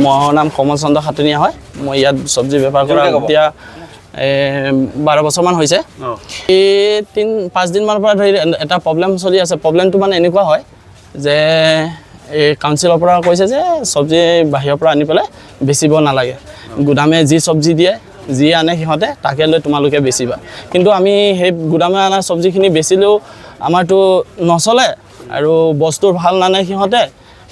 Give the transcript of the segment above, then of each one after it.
মোৰ নাম কমল চন্দ্ৰ খাটনিয়া হয়। মই ইয়াত চব্জি বেপাৰ কৰা জোৰকে ক'ব। এতিয়া 12 বছৰমান হৈছে। এই 3-5 দিনমানৰ পৰা ধৰি এটা প্ৰব্লেম চলি আছে। প্ৰব্লেমটো মানে এনেকুৱা হয় যে এই কাউন্সিলৰ পৰা কৈছে যে চব্জি বাহিৰৰ পৰা আনি পেলাই বেচিব নালাগে, গুদামে যি চব্জি দিয়ে, যি আনে সিহঁতে, তাকে লৈ তোমালোকে বেচিবা। কিন্তু আমি সেই গুদামে অনা চব্জিখিনি বেচিলেও আমাৰতো নচলে আৰু বস্তুৰ ভাল নানে সিহঁতে।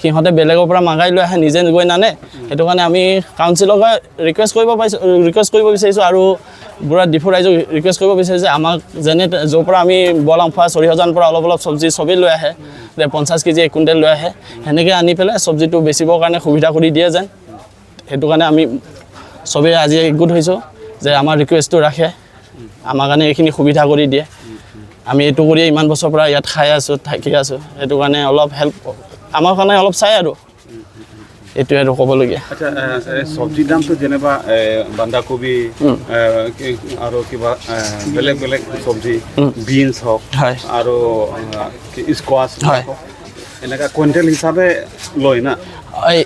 সিহঁতে বেলেগৰ পৰা মাগাই লৈ আহে, নিজে গৈ নানে। সেইটো কাৰণে আমি কাউন্সিলক ৰিকুৱেষ্ট কৰিব পাৰিছোঁ, ৰিকুৱেষ্ট কৰিব বিচাৰিছোঁ আৰু পূৰা ডিফু ৰাইজক ৰিকুৱেষ্ট কৰিব বিচাৰিছোঁ যে আমাক যেনে য'ৰ পৰা আমি বৰলাংফা, চৰিহজান পৰা অলপ অলপ চব্জি চবেই লৈ আহে যে 50 কেজি, 1 কুইণ্টেল লৈ আহে, সেনেকৈ আনি পেলাই চব্জিটো বেচিবৰ কাৰণে সুবিধা কৰি দিয়ে যেন। সেইটো কাৰণে আমি চবেই আজি একগোট হৈছোঁ যে আমাৰ ৰিকুৱেষ্টটো ৰাখে, আমাৰ কাৰণে এইখিনি সুবিধা কৰি দিয়ে। আমি এইটো কৰিয়ে ইমান বছৰৰ পৰা ইয়াত খাই আছোঁ, থাকি আছোঁ। সেইটো কাৰণে অলপ হেল্প আমাৰ কাৰণে অলপ চাই আৰু এইটোৱে আৰু ক'বলগীয়া। আচ্ছা, চব্জিৰ দামটো যেনিবা বন্ধাকবি আৰু কিবা বেলেগ বেলেগ চব্জি, বিনছ হওক আৰু স্কোৱাচ হওক, এনেকা কুইণ্টেল হিচাপে লয় না?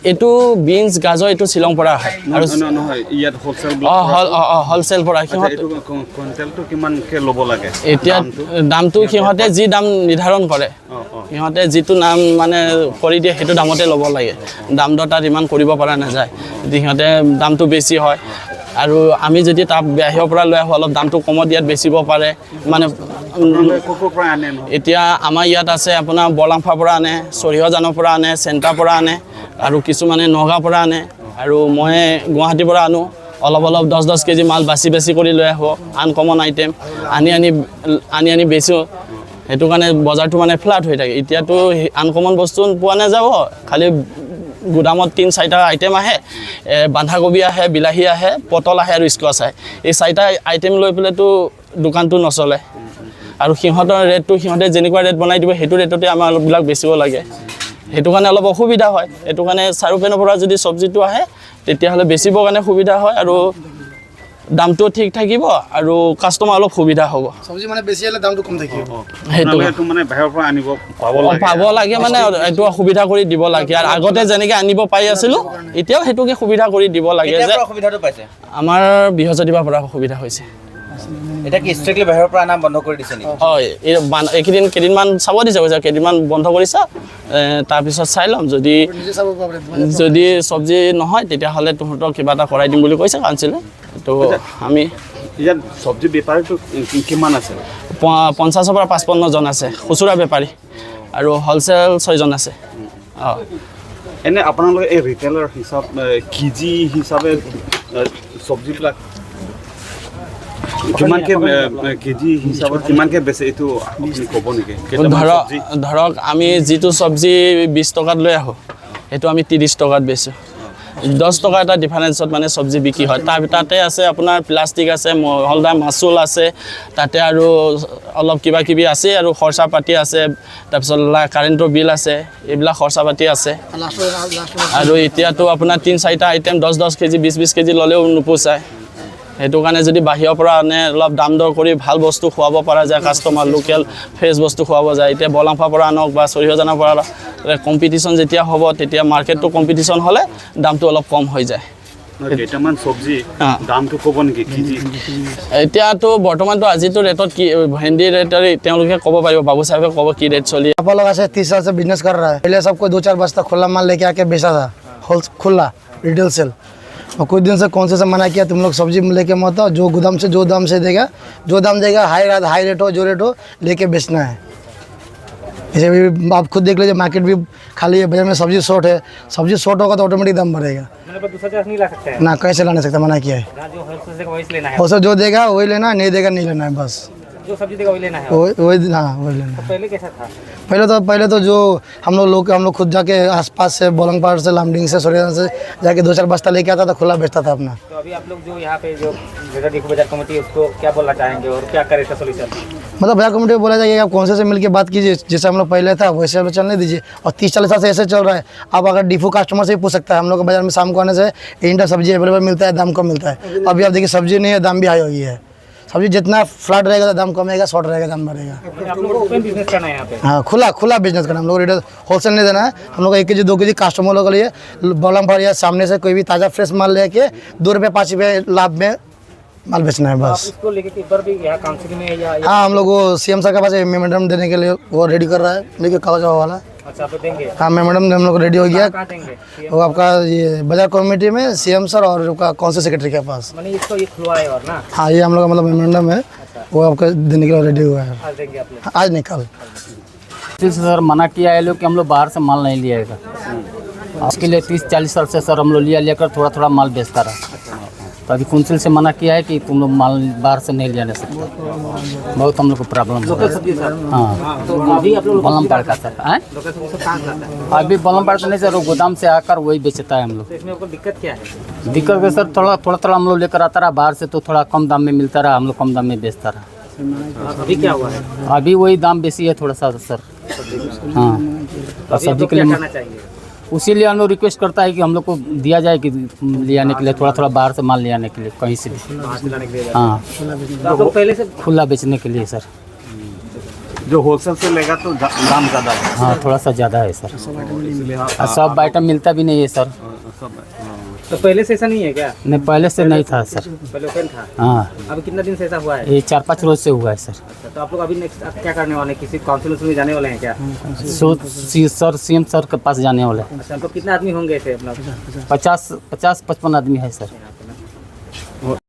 এইটো বিনছ, গাজৰ এইটো শ্বিলং পৰা আহে আৰু নহয় নহয়, ইয়াত হোলচেল। অঁ হল অঁ অঁ হ'লচেল পৰা সিহঁত এইটো কুইণ্টেলটো কিমানকে ল'ব লাগে? এতিয়া দামটো? দামটো সিহঁতে যি দাম নিৰ্ধাৰণ কৰে, অঁ অঁ সিহঁতে যিটো নাম মানে কৰি দিয়ে, সেইটো দামতে ল'ব লাগে। দাম দৰ তাত ইমান কৰিব পৰা নাযায়। যদি সিহঁতে দামটো বেছি হয় আৰু আমি যদি তাত বাহিৰৰ পৰা লৈ আহোঁ, অলপ দামটো কমত ইয়াত বেচিব পাৰে মানে। আপোনালোকে ক'ৰ ক'ৰ পৰা আনে নহয়? এতিয়া আমাৰ ইয়াত আছে আপোনাৰ বৰলাংফাৰ পৰা আনে, চৰিহজানৰ পৰা আনে, চেণ্টাৰ পৰা আনে আৰু কিছুমানে নগাঁৱৰ পৰা আনে আৰু মই গুৱাহাটীৰ পৰা আনো। অলপ অলপ 10-10 কেজি মাল বাছি বাছি কৰি লৈ আহোঁ। আনকমন আইটেম আনি আনি আনি আনি বেচোঁ। সেইটো কাৰণে বজাৰটো মানে ফ্লাট হৈ থাকে। এতিয়াতো আনকমন বস্তু পোৱা নাযাব, খালি গুদামত তিনি চাৰিটা আইটেম আহে। বন্ধাকবি আহে, বিলাহী আহে, পটল আহে আৰু স্কোৱাচ আহে। এই চাৰিটা আইটেম লৈ পেলাইতো দোকানটো নচলে আৰু সিহঁতৰ ৰেটটো সিহঁতে যেনেকুৱা ৰেট বনাই দিব, সেইটো ৰেটতে আমাৰ অলপবিলাক বেচিব লাগে। সেইটো কাৰণে অলপ অসুবিধা হয়। সেইটো কাৰণে চাৰিওপিনৰ পৰা যদি চব্জিটো আহে, তেতিয়াহ'লে বেচিবৰ কাৰণে সুবিধা হয় আৰু দামটোও ঠিক থাকিব আৰু কাষ্টমাৰ অলপ সুবিধা হ'ব। চব্জি মানে বেছি হ'লে দামটো কম থাকিব। সেইটো আপোনালোকে মানে বাহিৰৰ পৰা আনিব পাব লাগে? পাব লাগে, মানে এইটো সুবিধা কৰি দিব লাগে আৰু আগতে যেনেকৈ আনিব পাৰি আছিলোঁ, এতিয়াও সেইটোকে সুবিধা কৰি দিব লাগে কেতিয়াৰ যে পৰা অসুবিধাটো পাইছে? আমাৰ বৃহস্পতিবাৰ পৰা অসুবিধা হৈছে। এতিয়া কি ষ্ট্ৰিক্টলি বাহিৰৰ পৰা অনা বন্ধ কৰি দিছে নেকি? হয়, এই এইকেইদিন কেইদিনমান চাব দিছে, কৈছে কেইদিনমান বন্ধ কৰিছা, তাৰপিছত চাই ল'ম। যদি নিজে চাব পাৰে। যদি চব্জি নহয়, তেতিয়াহ'লে তহঁতক কিবা এটা কৰাই দিম বুলি কৈছে কাউন্সিলে। তো আমি ইয়াত চব্জি বেপাৰীটো কিমান আছে? 50ৰ পৰা 55জন আছে খুচুৰা বেপাৰী আৰু হ'লচেল ছয়জন আছে। অঁ। এনে আপোনালোকে এই ৰিটেইলাৰ হিচাপ কেজি হিচাপে চব্জিবিলাক কিমানকে, কেজি হিচাপত কিমানকে বেচে, এইটো আপুনি ক'ব নেকি? কেইটামান ধৰক চব্জি? ধৰক আমি যিটো চব্জি 20 টকাত লৈ আহোঁ, সেইটো আমি 30 টকাত বেচোঁ। 10 টকা এটা ডিফাৰেঞ্চত মানে চব্জি বিক্ৰী হয়। তাৰ তাতে আছে আপোনাৰ প্লাষ্টিক আছে, মহলদাৰ মাচুল আছে তাতে আৰু অলপ কিবা কিবি আছে আৰু খৰচা পাতি আছে, তাৰপিছত কাৰেণ্টৰ বিল আছে, এইবিলাক খৰচা পাতি আছে। লাষ্টৰ লাষ্টৰ আৰু এতিয়াতো আপোনাৰ তিনি চাৰিটা আইটেম 10-10 কেজি, 20-20 কেজি ল'লেও নোপোচায়। সেইটো কাৰণে যদি বাহিৰৰ পৰা আনে, অলপ দাম দৰ কৰি ভাল বস্তু খুৱাব পৰা যায় কাষ্টমাৰ, লোকেল ফ্ৰেছ বস্তু খুৱাব যায়। এতিয়া বৰলাংফাৰ পৰা আনক বা চৰিহজানৰ পৰা, কম্পিটিশ্যন যেতিয়া হ'ব, তেতিয়া মাৰ্কেটটো কম্পিটিশ্যন হ'লে দামটো অলপ কম হৈ যায়। নহয়, কেইটামান চব্জি দামটো ক'ব নেকি কেজি? এতিয়াতো বৰ্তমানতো আজিতো ৰেটত কি ভেন্দি ৰেট তেওঁলোকে ক'ব পাৰিব, বাবু চাহেবে ক'ব কি ৰেট চলি। पापा लोग ऐसे 30 साल से बिजनेस कर रहा है। पहले सबको दो चार बस्ता खुला माल लेके आके बेचा था, होल खुला रिटेल सेल। और कुछ दिन से कौन से मना किया, तुम लोग सब्जी लेके मत आओ, जो गोदाम से जो दाम से देगा, जो दाम देगा, हाई हाई रेट हो, जो रेट हो, लेके बेचना है। जैसे भी आप खुद देख लीजिए, मार्केट भी खाली है, बाजार में सब्जी शॉर्ट है। सब्जी शॉर्ट होगा तो ऑटोमेटिक दाम बढ़ेगा। मतलब दूसरा चार्ज नहीं ला सकते हैं? ना, कैसे ला नहीं सकता, मना किया है। जहाँ जो होलसेल से वही से लेना है? वो सब जो देगा वही लेना, नहीं देगा नहीं लेना है बस। जो सब्जी देगा वही लेना है? वही वही, हाँ, वही लेना है। पहले कैसा था? पहले तो जो हम लोग खुद जाके आसपास से, बोलंगपार से, लामडिंग से, सोरिया से जाके दो चार बस्ता लेके आता था, खुला बेचता था अपना। तो अभी आप लोग जो यहाँ पे जो ग्रेटर डिफू बाजार कमेटी है, उसको क्या बोलना चाहेंगे और क्या करे इसका सोल्यूशन? मतलब बाजार कमेटी को बोला जाएगा कि आप कौन से मिल के बात कीजिए। जैसे हम लोग पहले था, वैसे हम लोग चलने दीजिए और 30-40 साल से ऐसे चल रहा है। आप अगर डिफू कस्टमर से भी पूछ सकता है, हम लोग को बाजार में शाम को आने से इंटर सब्जी अवेलेबल मिलता है, दाम कम मिलता है। अभी आप देखिए, सब्जी नहीं है, दाम भी हाई हो गई है। सब्जी जितना फ्लैट रहेगा तो दाम कम आएगा, शॉर्ट रहेगा दाम बढ़ेगा। आप लोग को ओपन बिजनेस करना है यहाँ पे? हाँ, खुला खुला बिजनेस करना। हम लोग रिटेल होलसेल नहीं देना है। हम लोग 1 केजी 2 केजी कस्टमर लोग के लिए बलम या सामने से कोई भी ताज़ा फ्रेश माल लेके 2 रुपये 5 रुपये लाभ में माल बेचना है आप बस। इसको लेके एक बार भी यहाँ काउंसिल में या हाँ, हम लोग वो सीएम सर के पास मेमोरेंडम देने के लिए वो रेडी कर रहा है, लेके कागज वाला। अच्छा, आप लोग देंगे? हाँ, मेमोरेंडम हम लोग रेडी हो गया। कहाँ देंगे? वो आपका ये बाजार कमेटी में सीएम सर और आपका काउंसिल सेक्रेटरी के पास। मैंने इसको ये खुलवाए और ना। हाँ, ये हम लोग का मतलब मेमोरेंडम है, वो आपका देने के लिए रेडी हुआ है। आज देंगे आप लोग? आज नहीं, कल। से सर मना किया है लोग कि हम लोग बाहर से माल नहीं लियाएगा। उसके लिए 30-40 साल से सर हम लोग लिया लेकर थोड़ा थोड़ा माल बेचता रहा। तो अभी काउंसिल से मना किया है कि तुम लोग माल बाहर से नहीं ले सकते। बहुत हम लोग को प्रॉब्लम हो रहा है। हाँ। तो अभी आप लोग बलम पाड़ का सर आए। लोकल सब्जी सब कहाँ से आता है? अभी बलम पाड़ से नहीं सर, वो गोदाम से आकर वही बेचता है हम लोग। तो इसमें आपको दिक्कत क्या है? दिक्कत है सर, थोड़ा थोड़ा थोड़ा हम लोग लेकर आता रहा बाहर से, तो थोड़ा कम दाम में मिलता रहा, हम लोग कम दाम में बेचता रहा। अभी क्या हुआ है? अभी वही दाम बेसी है थोड़ा सा सर। हाँ, और अभी आप सब्जी लोग के क्या लिए करना चाहिए? उसी लिए हम लोग रिक्वेस्ट करता है कि हम लोग को दिया जाए कि ले आने के लिए थोड़ा थोड़ा बाहर से माल ले आने के लिए कहीं से भी। बाहर से लाने के लिए? हाँ। तो आप लोग पहले से खुला बेचने के लिए सर। जो होलसेल से लेगा तो दाम ज़्यादा है। हाँ, थोड़ा सा ज़्यादा है सर। इसलिए और सब आइटम मिलता भी नहीं है सर। सब हाँ। तो पहले से ऐसा नहीं है क्या? नहीं, पहले से नहीं था सर। पहले ओपन था? हाँ। अभी कितना दिन से ऐसा हुआ है? ये 4-5 रोज से हुआ है सर। अच्छा, तो आप लोग अभी नेक्स्ट आप क्या करने वाले हैं? किसी काउंसिल में जाने वाले हैं क्या? सो सी सर, सीएम सर के पास जाने वाले हैं। अच्छा, आप लोग कितना आदमी होंगे ऐसे अपना? 50-55 आदमी है सर।